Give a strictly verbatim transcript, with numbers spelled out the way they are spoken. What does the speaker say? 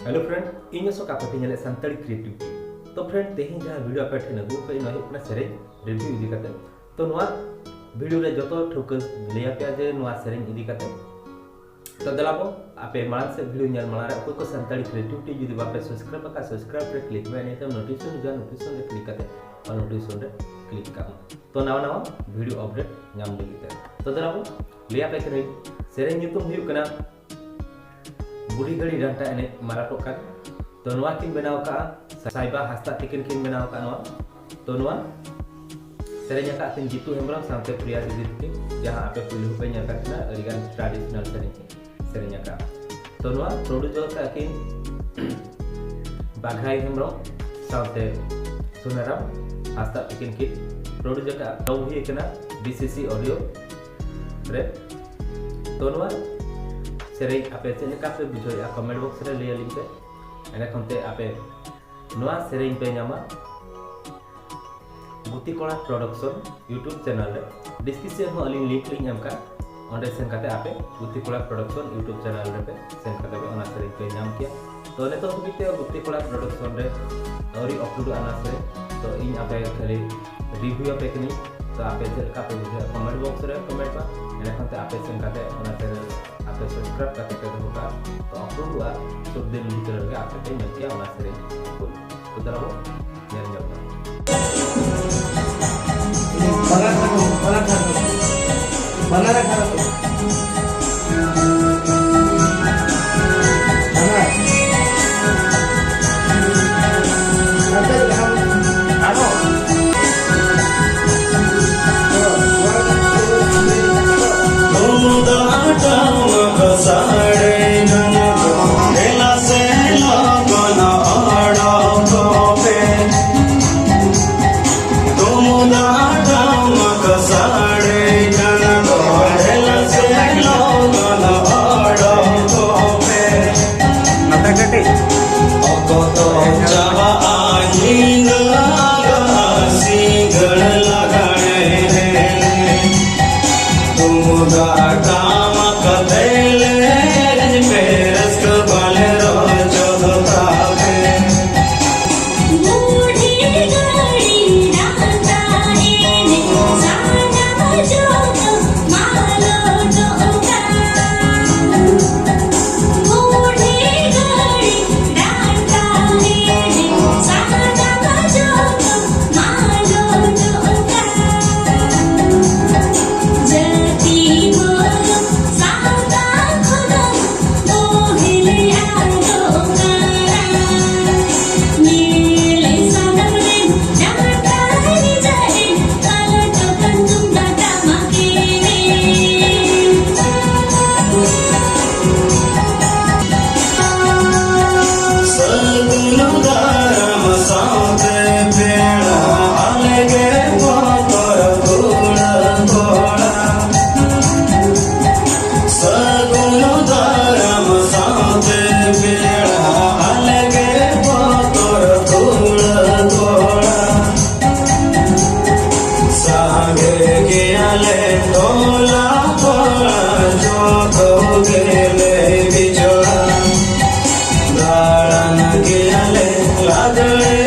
Hello friend, ᱤᱧ ᱚᱥᱳᱠ, ᱟᱯᱮ ᱯᱮ ᱧᱮᱞᱮᱫ ᱥᱟᱱᱛᱟᱲᱤ Creativity᱾ ᱛᱚ friend, ᱛᱮᱦᱮᱧ ᱡᱟᱦᱟᱸ video ᱟᱯᱮ ᱴᱷᱮᱱ ᱟᱹᱜᱩ ᱟᱠᱟᱫ ᱤᱧ, ᱱᱚᱣᱟ ᱦᱩᱭᱩᱜ ᱠᱟᱱᱟ ᱥᱮᱨᱮᱧ review ᱤᱫᱤ ᱠᱟᱛᱮ᱾ ᱛᱚ ᱱᱚᱣᱟ video ᱨᱮ ᱡᱚᱛᱚ ᱴᱷᱟᱹᱣᱠᱟᱹ ᱞᱟᱹᱭ ᱟᱯᱮᱭᱟ ᱡᱮ ᱱᱚᱣᱟ ᱥᱮᱨᱮᱧ ᱤᱫᱤ ᱠᱟᱛᱮ᱾ ᱛᱚ ᱫᱮᱞᱟ ᱵᱚ, ᱟᱯᱮ ᱢᱟᱲᱟᱝ ᱥᱮᱫ video ᱧᱮᱞ ᱢᱟᱲᱟᱝ ᱨᱮ ᱚᱠᱚᱭ ᱠᱚ ᱥᱟᱱᱛᱟᱲᱤ Creativity ᱡᱩᱫᱤ ᱵᱟᱯᱮ subscribe ᱟᱠᱟᱫ, subscribe ᱨᱮ click ᱢᱮ, ᱤᱱᱟᱹ ᱛᱟᱭᱚᱢ notification ᱦᱤᱡᱩᱜᱼᱟ, notification ᱨᱮ click ᱠᱟᱛᱮ ᱚᱱᱟ notification ᱨᱮ click ᱠᱟᱜ ᱢᱮ᱾ ᱛᱚ ᱱᱟᱣᱟ ᱱᱟᱣᱟ video update ᱧᱟᱢ ᱞᱟᱹᱜᱤᱫ ᱛᱮ᱾ ᱛᱚ ᱫᱮᱞᱟ ᱵᱚ, ᱞᱟᱹᱭ ᱟᱯᱮ ᱠᱟᱹᱱᱟᱹᱧ, ᱥᱮᱨᱮᱧ ᱧᱩᱛᱩᱢ ᱦᱩᱭᱩᱜ ᱠᱟᱱᱟ ᱵᱩᱰᱷᱤ ᱜᱟᱹᱲᱤ ᱰᱟᱱᱴᱟ ᱮᱱᱮᱡ ᱢᱟᱨᱟᱴᱚᱜ ᱠᱟᱱ᱾ ᱛᱚ ᱱᱚᱣᱟ ᱠᱤᱱ ᱵᱮᱱᱟᱣ ᱟᱠᱟᱫᱼᱟ ᱥᱟᱭᱵᱟ ᱦᱟᱸᱥᱫᱟ ᱛᱤᱠᱤᱱ ᱠᱤᱱ ᱵᱮᱱᱟᱣ ᱟᱠᱟᱫ ᱱᱚᱣᱟ᱾ ᱛᱚ ᱱᱚᱣᱟ ᱥᱮᱨᱮᱧ ᱟᱠᱟᱫ ᱠᱤᱱ ᱡᱤᱛᱩ ᱦᱮᱢᱵᱨᱚᱢ ᱥᱟᱶᱛᱮ ᱯᱨᱤᱭᱟ ᱫᱤᱫᱤ ᱛᱤᱠᱤᱱ, ᱡᱟᱦᱟᱸ ᱟᱯᱮ ᱯᱩᱭᱞᱩ ᱦᱚᱸᱯᱮ ᱧᱮᱞ ᱟᱠᱟᱫ ᱠᱤᱱᱟ, ᱟᱹᱰᱤᱜᱟᱱ traditional ᱥᱮᱨᱮᱧ ᱠᱤᱱ ᱥᱮᱨᱮᱧ ᱟᱠᱟᱫᱼᱟ᱾ ᱛᱚ ᱱᱚᱣᱟ produce ᱟᱠᱟᱫ ᱠᱤᱱ ᱵᱟᱜᱷᱟᱭ ᱦᱮᱢᱵᱨᱚᱢ ᱥᱟᱶᱛᱮ ᱥᱩᱱᱟᱨᱟᱢ ᱦᱟᱸᱥᱫᱟ ᱛᱤᱠᱤᱱ ᱠᱤᱱ produce ᱟᱠᱟᱫᱼᱟ᱾ ᱱᱚᱣᱟ ᱦᱩᱭ ᱟᱠᱟᱱᱟ BCC Audio ᱨᱮ᱾ ᱛᱚ ᱱᱚᱣᱟ ᱥᱮᱨᱮᱧ ᱟᱯᱮ ᱪᱮᱫ ᱞᱮᱠᱟ ᱯᱮ ᱵᱩᱡᱷᱟᱹᱣᱮᱫᱼᱟ, comment box ᱨᱮ ᱞᱟᱹᱭ ᱟᱹᱞᱤᱧ ᱯᱮ᱾ ᱮᱸᱰᱮᱠᱷᱟᱱ ᱛᱮ ᱟᱯᱮ ᱱᱚᱣᱟ ᱥᱮᱨᱮᱧ ᱯᱮ ᱧᱟᱢᱟ ᱜᱩᱛᱤ ᱠᱚᱲᱟ Production YouTube channel ᱨᱮ᱾ Description ᱦᱚᱸ ᱟᱹᱞᱤᱧ link ᱞᱤᱧ ᱮᱢ ᱠᱟᱜᱼᱟ, ᱚᱸᱰᱮ ᱥᱮᱱ ᱠᱟᱛᱮ ᱟᱯᱮ ᱜᱩᱛᱤ ᱠᱚᱲᱟ Production YouTube channel ᱨᱮᱯᱮ ᱥᱮᱱ ᱠᱟᱛᱮ ᱯᱮ ᱚᱱᱟ ᱥᱮᱨᱮᱧ ᱯᱮ ᱧᱟᱢ ᱠᱮᱭᱟ᱾ ᱛᱚ ᱱᱤᱛᱚᱜ ᱫᱷᱟᱹᱵᱤᱡ ᱛᱮ ᱜᱩᱛᱤ ᱠᱚᱲᱟ Production ᱨᱮ ᱟᱹᱣᱨᱤ uploadᱚᱜᱼᱟ ᱚᱱᱟ ᱥᱮᱨᱮᱧ᱾ ᱛᱚ ᱤᱧ ᱟᱯᱮ ᱠᱷᱟᱹᱞᱤ review ᱟᱯᱮ ᱠᱟᱹᱱᱟᱹᱧ᱾ ᱛᱚ ᱟᱯᱮ ᱪᱮᱫ ᱞᱮᱠᱟ ᱯᱮ ᱵᱩᱡᱷᱟᱹᱣᱟ comment box ᱨᱮ comment ᱢᱟ, ᱮᱸᱰᱮᱠᱷᱟᱱ ᱛᱮ ᱟᱯᱮ ᱥᱮᱱ ᱠᱟᱛᱮ ᱚᱱᱟ channel ᱟᱯᱮ subscribe ᱠᱟᱛᱮ ᱯᱮ ᱫᱚᱦᱚ ᱠᱟᱜᱼᱟ᱾ ᱛᱚ uploadᱚᱜᱼᱟ ᱥᱩᱨ ᱫᱤᱱ ᱵᱷᱤᱛᱨᱤ ᱨᱮᱜᱮ ᱟᱯᱮ ᱯᱮ ᱧᱮᱞ ᱠᱮᱭᱟ ᱚᱱᱟ ᱥᱮᱨᱮᱧ full᱾ ᱛᱚ ᱫᱮᱞᱟ ᱵᱚ ᱧᱮᱞ ᱧᱚᱜ ᱢᱟ᱾ ᱵᱟᱱᱟᱨ ᱠᱷᱟᱱ, ᱵᱟᱱᱟᱨ ᱠᱷᱟᱱ, ᱵᱟᱱᱟᱨ ᱠᱷᱟᱱ᱾ ᱵᱟᱱᱟᱨ᱾ ᱟᱫᱚ ᱡᱟᱦᱟᱸ, ᱟᱫᱚ᱾ ᱛᱩᱢᱫᱟᱜ ᱴᱟᱢᱟᱠ ᱥᱟᱰᱮ ᱠᱟᱱᱟ, ᱫᱮᱞᱟ ᱥᱮ ᱞᱚᱜᱚᱱ ᱚᱰᱚᱠᱚᱜ ᱯᱮ᱾ ᱛᱩᱢᱫᱟᱜ ᱴᱟᱢᱟᱠ ᱥᱟᱰᱮ ᱠᱟᱱᱟ, ᱫᱮᱞᱟ ᱜᱮᱭᱟᱞᱮ ᱞᱟᱜᱽᱲᱮ